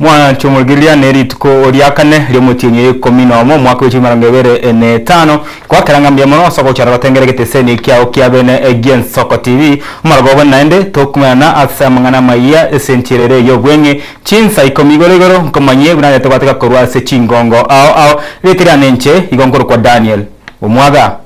Mwananchi omorigereria ne rituko ria kane ri'omotienyi oyo ikomi nomo omwaka bwe chilifu emerongo ebere na etano, Gwakera ng'a mbuya mono ase ogochora gotengera egeteseni kiao kia bene gi'Ensoko TV. Omorogoba naende tokumerana ase amang'ana amayia ase enchera ere y'obweng'e chinsa ikomi igoro igoro nkomanyie buna aye togwateka korwa ase chingongo ao ao. Rieta riane inche igo nkorokwa Daniel Omwaga.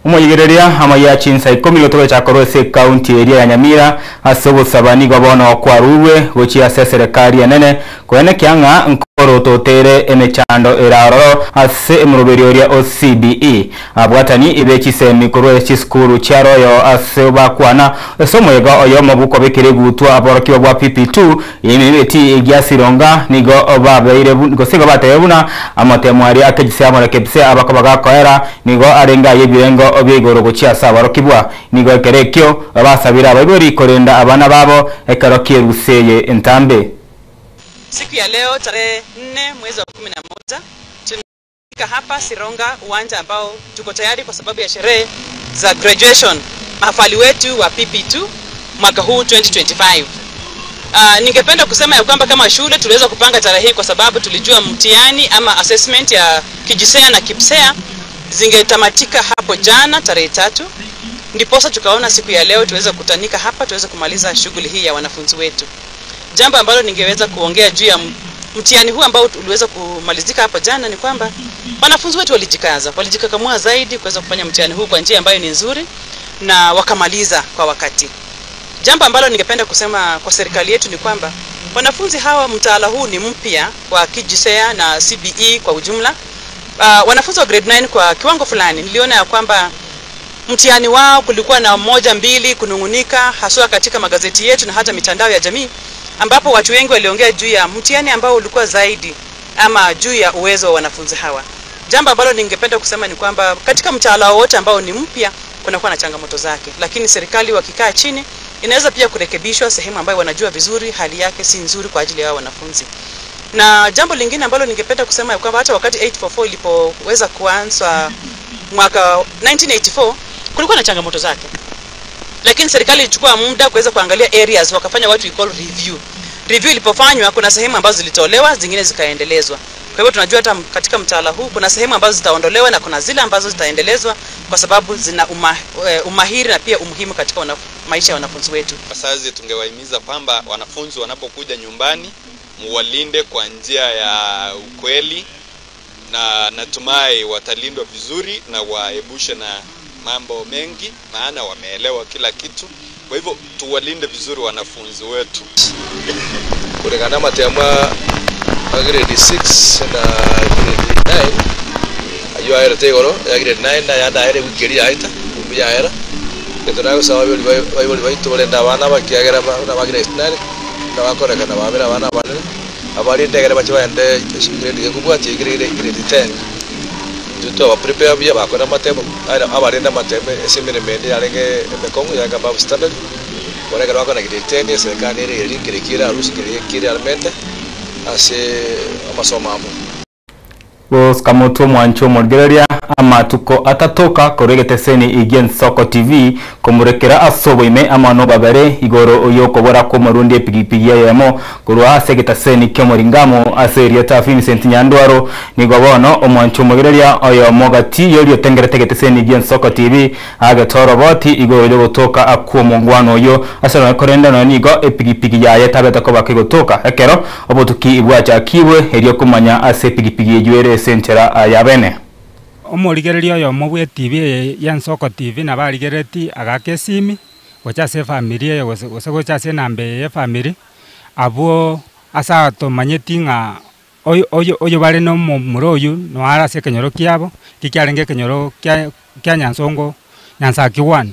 Omoigereria amaiga ya chinsa ikomi nigo togocha korwa ase ekaunti eria ya Nyamira ase ogosaba nigo bono kwarurwe gochia ase eserekari enene koenekia ng'a nkorototere emechando ere aroro ase emoroberio oria o CBE. Abwatani be chisemi korwa chisukuru chia Royal ase bakwana ase omoyega oyomo bw'okobekera egutwa aborokigwa bwa PP2 Emebeti egia Sironga nigo babeire gose nigo batebire buna amatemo aria akechise amo na Kepsea abakoba gakoera nigo arenge ay'ebirengo bia igoro gochia ase aborokigwa. Nigo ekero ekio basabire abaibori korenda abana babo ekero ki'erusa eye entambe. Siku ya leo tarehe nne mwezi wa kumi na moja tumefika hapa Sironga uwanja ambao tuko tayari kwa sababu ya sherehe za graduation mahafali wetu wa PP2 mwaka huu 2025. Ningependa kusema ya kwamba kama shule tuliweza kupanga tarehe hii kwa sababu tulijua mtihani ama assessment ya KJSEA na KPSEA zingetamatika hapo jana tarehe 3, ndiposa tukaona siku ya leo tuweze kukutanika hapa tuweze kumaliza shughuli hii ya wanafunzi wetu. Jambo ambalo ningeweza kuongea juu ya mtihani huu ambao uliweza kumalizika hapo jana ni kwamba wanafunzi wetu walijikaza, walijikakamua zaidi kuweza kufanya mtihani huu kwa njia ambayo ni nzuri na wakamaliza kwa wakati. Jambo ambalo ningependa kusema kwa serikali yetu ni kwamba wanafunzi hawa, mtaala huu ni mpya wa KJSEA na CBE kwa ujumla. Wanafunzi wa grade 9 kwa kiwango fulani niliona ya kwamba mtihani wao kulikuwa na moja mbili kunungunika, haswa katika magazeti yetu na hata mitandao ya jamii, ambapo watu wengi waliongea juu ya mtihani ambao ulikuwa zaidi ama juu ya uwezo wa wanafunzi hawa. Jambo ambalo ningependa kusema ni kwamba katika mtaala wote ambao ni mpya kunakuwa na changamoto zake, lakini serikali wakikaa chini inaweza pia kurekebishwa sehemu ambayo wanajua vizuri hali yake si nzuri kwa ajili ya wanafunzi. Na jambo lingine ambalo ningependa kusema ni kwamba hata wakati 844 ilipoweza kuanza mwaka 1984 kulikuwa na changamoto zake, lakini serikali ilichukua muda kuweza kuangalia areas, wakafanya what we call review. Review ilipofanywa kuna sehemu ambazo zilitolewa, zingine zikaendelezwa. Kwa hivyo tunajua hata katika mtaala huu kuna sehemu ambazo zitaondolewa na kuna zile ambazo zitaendelezwa kwa sababu zina umahiri na pia umuhimu katika maisha ya wanafunzi wetu. Wazazi tungewahimiza kwamba wanafunzi wanapokuja nyumbani muwalinde kwa njia ya ukweli, na natumai watalindwa vizuri na waebushe na mambo mengi, maana wameelewa kila kitu. Kwa hivyo tuwalinde vizuri wanafunzi wetu. Kulingana matemo ya grade 6 na grade 9 ayo aerete igoro ya grade 9 na yanda ere wiki eri yaeta yaera etuna gosaba baibori baitu barenda abana bakiagera na ba grade 9 na bakorekana babera abana abanene abarinde egere bache baende grade gekobwatia grade 10 tutu abaprepare buya bakora amatemo abarinde amatemo ase emeremo ende yarenge emekongo yarenge above standard bono ekero bakora grade 10 eserekari nere eri nkere kere arusi nkere kere aramente ase amasomo abo. Gosika motwe omwancho omorigereria amatuko atatoka korwa egeteseni igie Nsoko TV komurekera ase oboime amano babere igoro yokobora kw'omorundi epigipigi eyemo korwa ase egeteseni ki'omoringamo ase erieta Vincent Nyandwaro. Nigo bono omwancho omorigereria oyomo gati yoriotengerete egeteseni gie Nsoko TV agetoroboti igoro yogotoka akw'omongwano oyo ase noe korenda noe nigo epigipigi yaye tabete koba kegotoka ekero obotuki bwachakibwe erio komanya ase epigipigi eywo ere ase enchera ya bene. Omorigereria oyomo bwa TV ya Nsoko TV nabo arigereti agaka esimi gocha ase efamiri eye gose gocha ase enamba eye ya efamiri abwo ase atomanyeti ng'a oyo oyo bare na omomura oyo noare ase ekenyoro kiabo ki kiarenge ekenyoro kia kia Nyansongo Nyansaki one.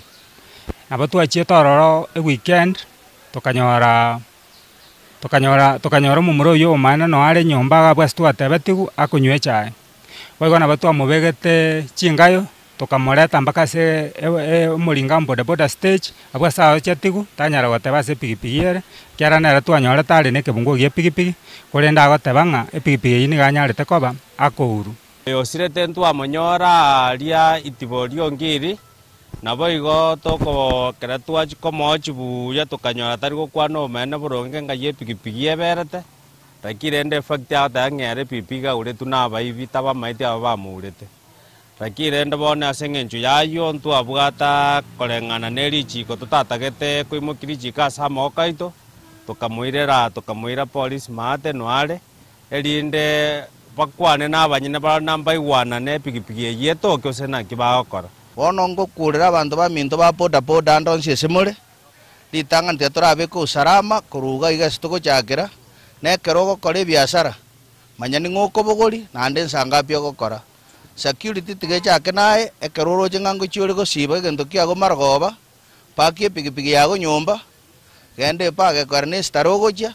Nabo twachiete ororo eweekend tokanyora tokanyora tokanyora omomura oyo omane noare nyomba iga abwo ase twatebetiwu akonywa echae. Boigo nabo twamobegete chingayo. Tokamoreta mpaka ase omoringa bodaboda stage, abwo ase aochetigwe, tanyara goteba ase epigipigi ere, ekiagera nere twanyorete are na ekebunguo gia epigipigi, korende agoteba ng'a epigipigi eyio nigo anyarete koba akourwa. Oyosirete ntwamonyora aaria itibo ri'ongiri, naboigo tokogokera twachia komoa chibuya tokanyora tari gokwana obomaene boronge ng'ai epigipigi eberete, lakini rende efact agoteba ng'a ere epigipigi auretwe nabaibi tabamaeti aba bamourete. Lakini rende bono ase engencho y'ayio ntwabwata koreng'ana ne richiiko totatagete koimokia richiiko ase amaboko aito, tokamoirera tokamoira polisi maate noare, erinde bakwane nabanyene barabwo na mbaigwanane epigipigi eyio etoke gose naki bagokora. Bono ngokuurera abanto baminto ba boda-boda ande onsi ase more, ritang'ani tiga torabeke usalama korwa iga iga ase togochakera, na ekero ogokora ebiasara, manya ning'o okobogori naende nsa ngapi ogokora. Security tiga echake naye, ekero oroche ng'a ngochia ore gosiba egento kiago marogoba, pakia epigipigi yago nyomba, genda epaka ekero na esitare ogochia,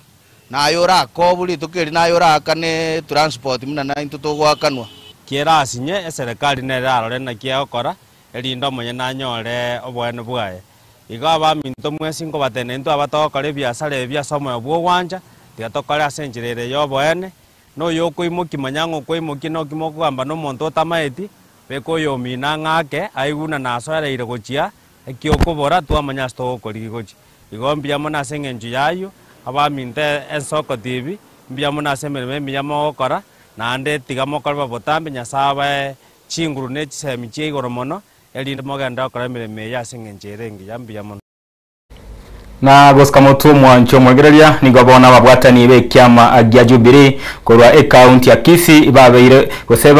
naye orakobwe rituko eri naye oraakane transport buna naintwe togoakanwa. Kerasinye, eserekari nere erarore naki egokora, erinde omonyene anyore oboene bwaye. Igo abaminto mwensi nkobatebia intwe abatogokora ebiasara ebi ase omoyo bw'ogwancha, tiga tokore ase enchera ere y'oboene, Na oyokoimokia manya ng'a okoimokia nokio mokogamba nomonto otamaeti, beka oyomino ang'e ake, aigwe buna nasoereire gochia eki okobora, twamanya ase togokorigia gochia. Igo mbuya mono ase engencho y'ayio, abaminto ensoko TV, mbuya mono ase emeremo emiya mogokora, naende tiga mokore bo botambe, Nyasae abae chinguru ne chisemi chia igoro mono, erinde mogende gokora emeremo eye ase engencho ere engiya. Mbuya mono. Na gosika motwe omwancho omwegereria, nigo bono ababwatani b'ekiama gia Jubilee korwa ekaunti ya Kisii babeire gose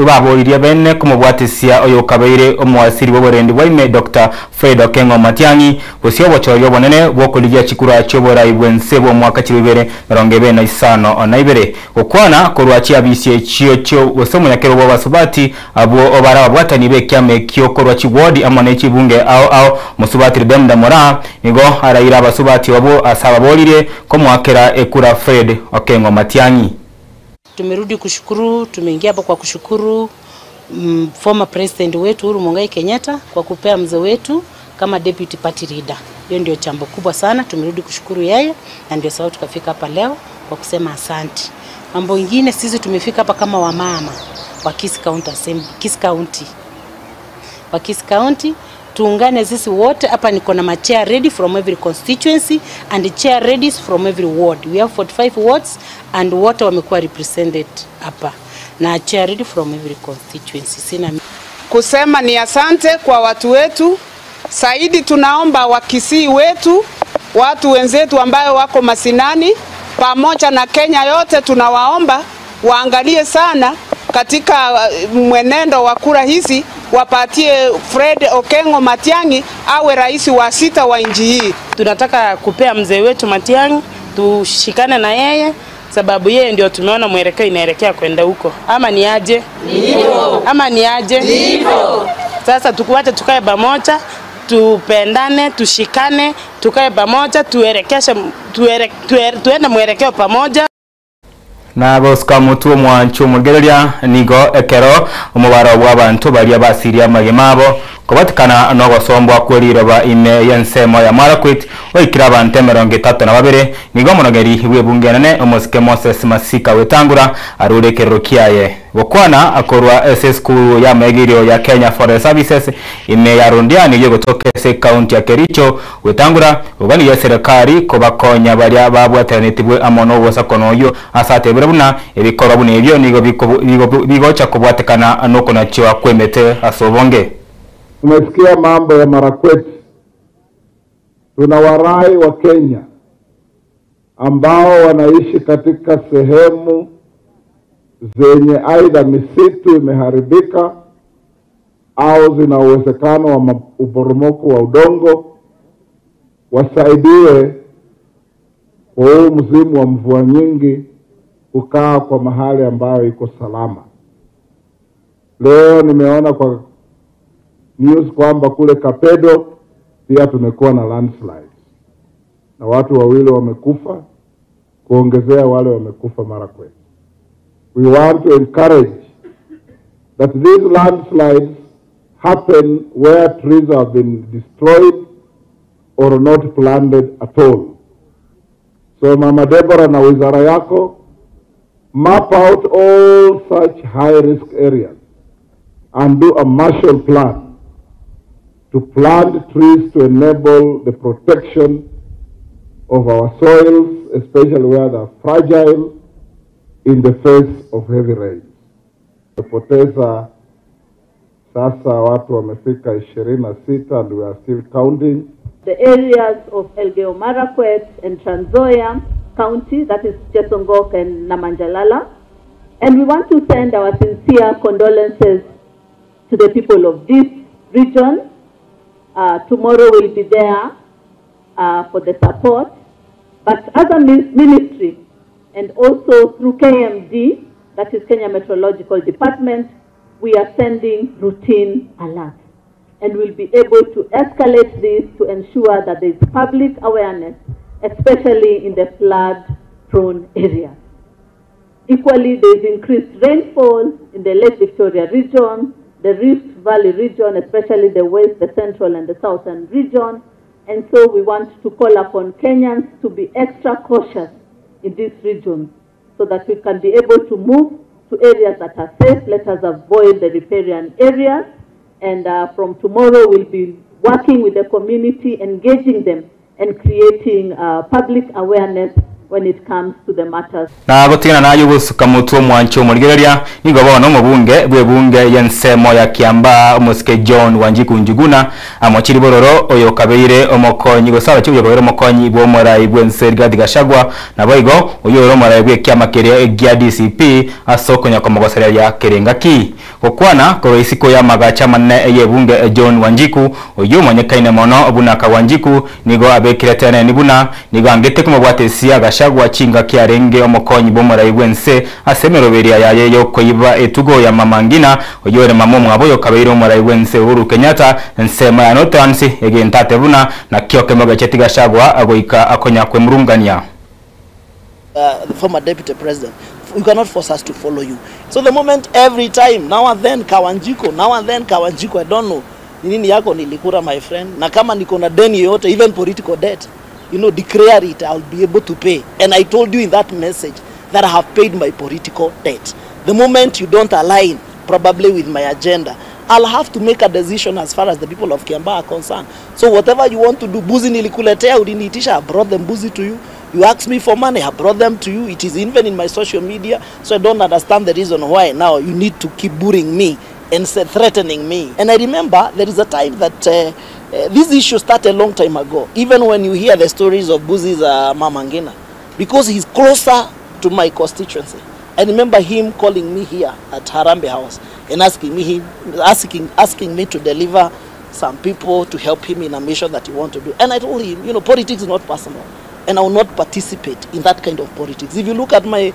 baboririe bene komobwatisia oyokabeire omowasiri bw'oborendi bwa ime Doctor Fred Okengo Matiang'i gose obochori obonene bw'okorigia chikura chi'oborai bw'ense bw'omwaka chilifu ibere merongo ebere na isano na ibere. Gokwana korwa chiabisi echio chio gose omonyakero bw'abasubati Abwo bare ababwatani b'ekiama ekio korwa chiwodi amo ne chibunge ao ao, Mosubati Rebemda Moraa nigo araire abasubati abwo ase ababoririe komoakera ekura Fred Okengo Matiang'i. Tumerudi kushukuru, tumeingia hapa kwa kushukuru former president wetu Uhuru Muigai Kenyatta kwa kupea mzee wetu kama deputy party leader. Hiyo ndio jambo kubwa sana, tumerudi kushukuru yeye na ndio sababu tukafika hapa leo kwa kusema asante. Mambo ingine sisi tumefika hapa kama wamama wa Kisii County Assembly, Kisii County. Wa Kisii County tuungane sisi wote hapa. Niko na ma-chair ready from every constituency and chair readies from every ward. We have 45 wards and wote wamekuwa represented hapa na chair ready from every constituency. Sina kusema ni asante kwa watu wetu. Zaidi tunaomba Wakisii wetu, watu wenzetu ambayo wako masinani pamoja na Kenya yote, tunawaomba waangalie sana katika mwenendo wa kura hizi, wapatie Fred Okengo Matiang'i awe rais wa sita wa nchi hii. Tunataka kupea mzee wetu Matiang'i, tushikane na yeye sababu yeye ndio tumeona mwelekeo inaelekea kwenda huko, ama ni aje? Ndio. Ama ni aje? Ndio. Sasa tukuache tukae pamoja, tupendane, tushikane, tukae pamoja, tuelekeshe tuere, tuere, tuende mwelekeo pamoja. Na gosika motwe omwancho omogereria nigo ekero omobaro bw'abanto baria basirie amagima abo kobatikana nogosombwa kwe riroba ime y'ensemo ya Marakwet oikire abanto emerongo etato na babere nigo omonogeri bw'ebunge enene omosike Moses Masika Wetangula arure ekerero kiaye Gokwana korwa ase esukuru y'amaegerio ya Kenya Forest Services ime ya Londiani eyio egotoka ase ekaunti ya Kericho, gwetangura goganirie eserekari kobakonya baria babwateranetigwe amo nogosakono oyio ase atebire buna ebikorwa buna ebio nigo bigocha kobwatekana nokonachiwa kw'emete ase obonge. Tumesikia mambo ya Marakwet. Tunawarai Wakenya ambao wanaishi katika sehemu zenye aidha misitu imeharibika au zina uwezekano wa uporomoko wa udongo, wasaidiwe kwa huu msimu wa mvua nyingi kukaa kwa mahali ambayo iko salama. Leo nimeona kwa news kwamba kule Kapedo pia tumekuwa na landslides na watu wawili wamekufa, kuongezea wale wamekufa Marakwet. We want to encourage that these landslides happen where trees have been destroyed or not planted at all. So Mama Deborah na wizara yako, map out all such high risk areas and do a Marshall Plan to plant trees to enable the protection of our soils, especially where they are fragile in the face of heavy rains. Tumepoteza sasa watu wamefika 26 and we are still counting. The areas of Elgeyo Marakwet and Trans Nzoia County, that is Chesongok and Namanjalala. And we want to send our sincere condolences to the people of this region. Tomorrow we'll be there for the support. But as a ministry, and also through KMD, that is Kenya Meteorological Department, we are sending routine alerts. And we'll be able to escalate this to ensure that there is public awareness, especially in the flood-prone areas. Equally, there is increased rainfall in the Lake Victoria region, the Rift Valley region, especially the west, the central, and the southern region. And so we want to call upon Kenyans to be extra cautious in this region so that we can be able to move to areas that are safe. Let us avoid the riparian areas. And from tomorrow, we'll be working with the community, engaging them, and creating public awareness when it comes to the matters. Na gotigana nayo gusuka mutu omwancho omorigereria nigo bono omobunge bw'ebunge y'ensemo ya Kiambaa omosike John Wanjiku Njuguna amochiri bororo oyo kabeire omokonyi gose abachi oyo kabeire omokonyi bw'omorai bw'ense Rigathi Gachagua nabo igo oyo ore omorai bw'ekiama keria gia DCP ase okonya komogosereria kerengaki gokwana korwa isiko ya magacha manene ey'ebunge John Wanjiku oyo omonyekaine mono buna Kawanjiku nigo abekire teneni buna nigo angete komobwatesia Gachagua chinga kiarenge omokonyi bw'omorai bw'ense ase emeroberia yaye yokoiba etugo ya Mama Ngina oyo ore mama omwabo oyo kabeire omorai bw'ense Uhuru Kenyatta ensemo ya Northlands egentate buna nakio kemogecheti Gachagua agoika akonya kwemurungania. The former deputy president, you cannot force us to follow you. So the moment every time, now and then Kawanjiku, now and then Kawanjiku, I don't know. Ni nini yako nilikura, my friend? Na kama niko na deni yoyote, even political debt, declare it, I'll be able to pay. And I told you in that message that I have paid my political debt. The moment you don't align probably with my agenda, I'll have to make a decision as far as the people of Kiambaa are concerned. So whatever you want to do, mbuzi nilikuletea, uliniitisha, I brought the mbuzi to you. You asked me for money, I brought them to you. It is even in my social media, so I don't understand the reason why now you need to keep bullying me and threatening me. And I remember there is a time that this issue started a long time ago, even when you hear the stories of Buzi's Mama Ngina, because he's closer to my constituency. I remember him calling me here at Harambee House and asking me to deliver some people to help him in a mission that he wants to do. And I told him, politics is not personal, and I will not participate in that kind of politics. If you look at my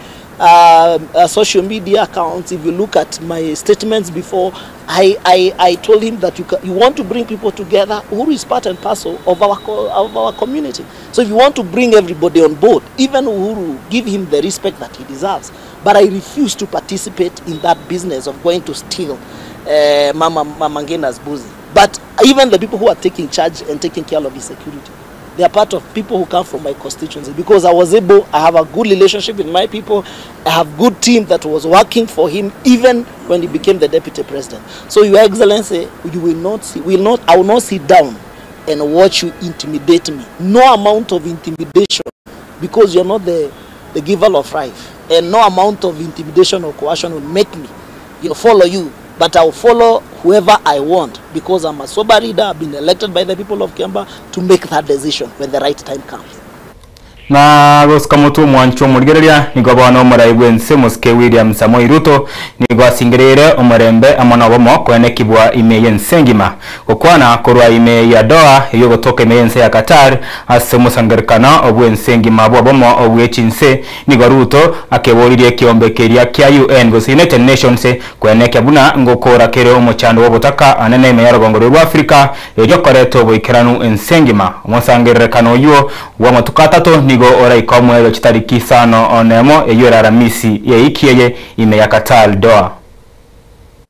social media accounts, if you look at my statements before, I told him that you want to bring people together. Uhuru is part and parcel of our community. So if you want to bring everybody on board, even Uhuru, give him the respect that he deserves. But I refuse to participate in that business of going to steal Mama Ngina's mbuzi. But even the people who are taking charge and taking care of his security, they are part of people who come from my constituency, because I have a good relationship with my people. I have good team that was working for him even when he became the deputy president. So Your Excellency, you will not see, will not, I will not sit down and watch you intimidate me. No amount of intimidation, because you're not the giver of life. And no amount of intimidation or coercion will make me follow you. But I'll follow whoever I want, because I'm a sober leader. I've been elected by the people of Kiambaa to make that decision when the right time comes. Na gosika mutu mwancho murigereria nigo bono omorai bwense Mosike William Samoei Ruto nigo asingerere omorembe amo nobomo kwenekibwa ime y'ensengima gokwana korwa ime ya Doha iyo gotoka ime y'ense ya Qatar ase omosangerekano obwensengima bwabomo obwechinse nigo Ruto akeboririe kiombe keria kia UN gose United Nations kwenekia buna ngokora kere omochando wobotaka anene ime ya rugongo rwa Afrika erio koreto oboikeranu ensengima omosangerekano oyo wa motukatato nigo oraika omwero chitariki isano onemo eyo eraramisi yeikieye ime ya Qatar Doha.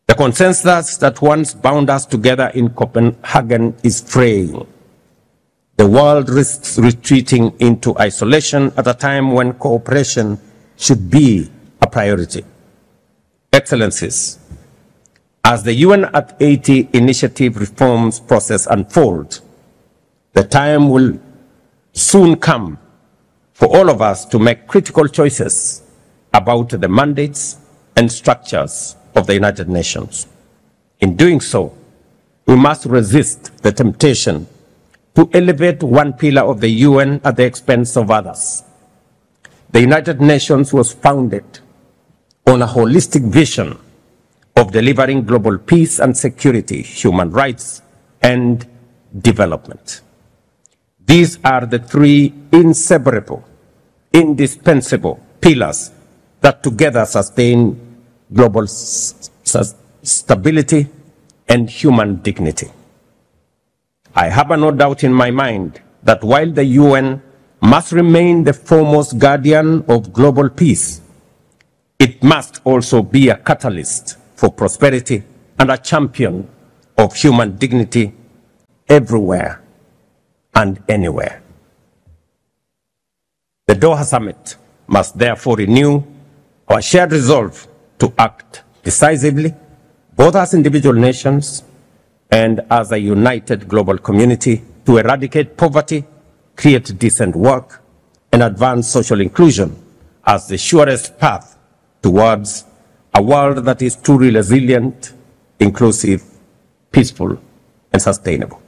The consensus that once bound us together in Copenhagen is fraying. The world risks retreating into isolation at a time when cooperation should be a priority. Excellencies, as the UN at 80 initiative reforms process unfolds, the time will soon come for all of us to make critical choices about the mandates and structures of the United Nations. In doing so, we must resist the temptation to elevate one pillar of the UN at the expense of others. The United Nations was founded on a holistic vision of delivering global peace and security, human rights, and development. These are the three inseparable, indispensable pillars that together sustain global stability and human dignity. I have no doubt in my mind that while the UN must remain the foremost guardian of global peace, it must also be a catalyst for prosperity and a champion of human dignity everywhere and anywhere. The Doha Summit must therefore renew our shared resolve to act decisively, both as individual nations and as a united global community, to eradicate poverty, create decent work, and advance social inclusion as the surest path towards a world that is truly resilient, inclusive, peaceful, and sustainable.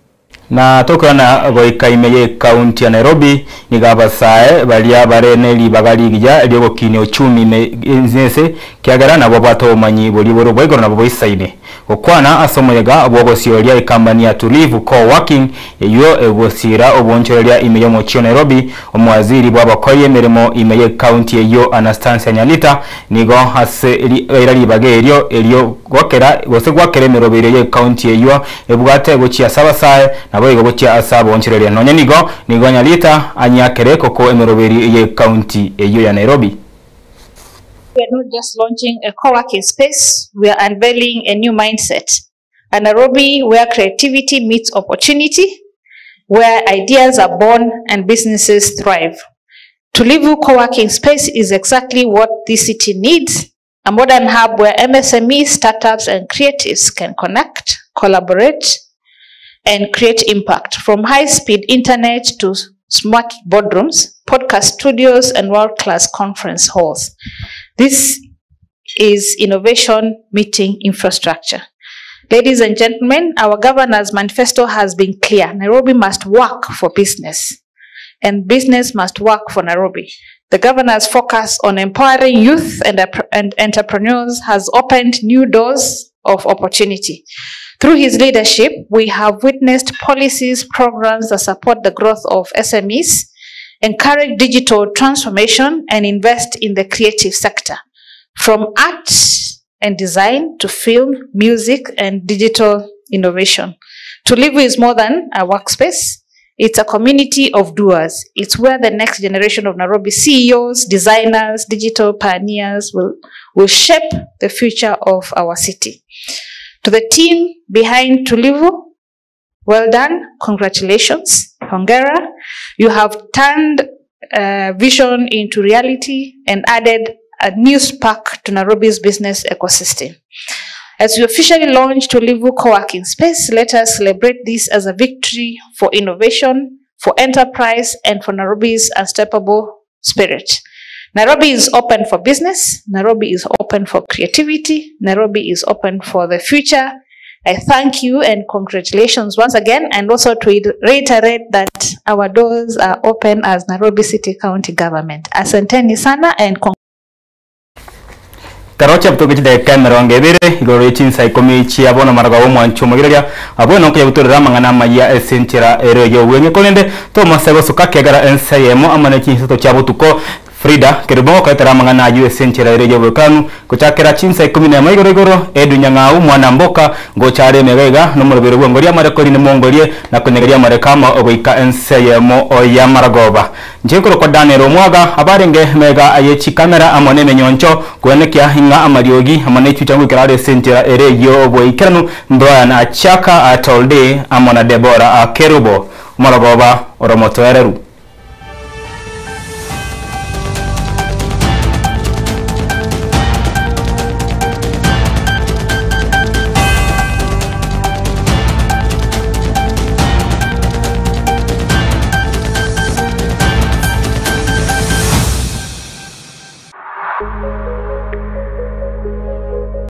Na tokorana goika ime ye kaunti ya Nairobi niga abasae baria bare ne ribaga rigiya riogokinia uchumi ime ense kiagera nabo bwate obomanyi boria bore oboigoro nabo boisaine gokwana ase omoyega bwogosioria ekambani ya Tulivu Co-working eywo egosira obonchoreria ime yomochie o Nairobi omowaziri bwa abakori emeremo ime ye kaunti eywo Anastasia Nyalita nigo ase eira ribaga erio erio gwakera gose gwakera emeroberio ye ekaunti eywo ebwate gochia ase abasae naboigo gochia ase abonchoreria nonye nigo nigo Nyalita anyiakere koko emeroberio ye ekaunti eywo ya Nairobi. We are not just launching a co-working space, we are unveiling a new mindset. A Nairobi where creativity meets opportunity, where ideas are born and businesses thrive. Tulivu co-working space is exactly what this city needs, a modern hub where MSMEs, startups, and creatives can connect, collaborate, and create impact. From high-speed internet to smart boardrooms, podcast studios, and world-class conference halls. This is innovation meeting infrastructure. Ladies and gentlemen, our governor's manifesto has been clear. Nairobi must work for business, and business must work for Nairobi. The governor's focus on empowering youth and, and entrepreneurs has opened new doors of opportunity. Through his leadership, we have witnessed policies, programs that support the growth of SMEs, encourage digital transformation, and invest in the creative sector. From art and design to film, music, and digital innovation. Tulivu is more than a workspace. It's a community of doers. It's where the next generation of Nairobi CEOs, designers, digital pioneers will, will shape the future of our city. To the team behind Tulivu, well done. Congratulations. Hongera. You have turned uh, vision into reality and added a new spark to Nairobi's business ecosystem. As we officially launch Tulivu Co-working Space, let us celebrate this as a victory for innovation, for enterprise, and for Nairobi's unstoppable spirit. Nairobi is open for business. Nairobi is open for creativity. Nairobi is open for the future. I thank you and congratulations once again, and also to reiterate that our doors are open as Nairobi City County Government. Asanteni sana and Kero chiabutoke chidakika emerongo ebere igoro ye chinsa ikomi chia bono maragoba omwancho omogereria abwo nokoyabutorera amang'ana amaya ase enchera ere ey'obweng'e korende tomase gosuka kiagera ense eyemo amo ne chinsato chia botuko. Frida Kerubo okoetera amang'ana ayio ase enchera ere y'oboikanu gochakera chinsa ikomi nemo igoro igoro, Edu Nyang'au mwana mboka ngocha are emega iga nomoroberi bw'engoria amareko rinde mongorie na konyegeria amareko amo goika ense eyemo y'amaragoba. Inche nkorokwa Daniel Omwaga, abarenge mega ye chikamera amo nemenyoncho koenekia ing'a amariogi amo ne chibicha ngoikera are ase enchera ere y'oboikeranu Brian Achaka Toldi amo na Deborah Kerubo. Omorogoba ore omotoereru.